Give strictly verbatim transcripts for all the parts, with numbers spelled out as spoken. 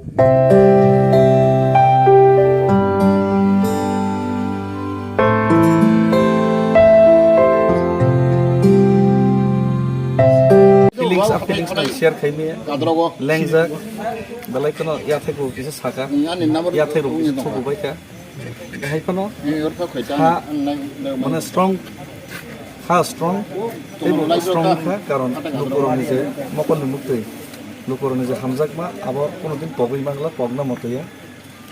Feelings, ah, feelings bai share khaimaya. Lengjak, belai kheno yathai bo kisa saka. Yathai rok kisa thubu bai kha. Hai phano ha, mane strong, ha strong, teibo strong kha, karon lukurokni je mokolni muktwi, lukurokni je hamjakma, abo kunudin pogwi mangla, pogna motoya.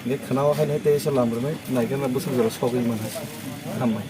Hingke khwnao haino tei se lam rwnai, naikhe na bwswk jora sogwi manha. Hambai.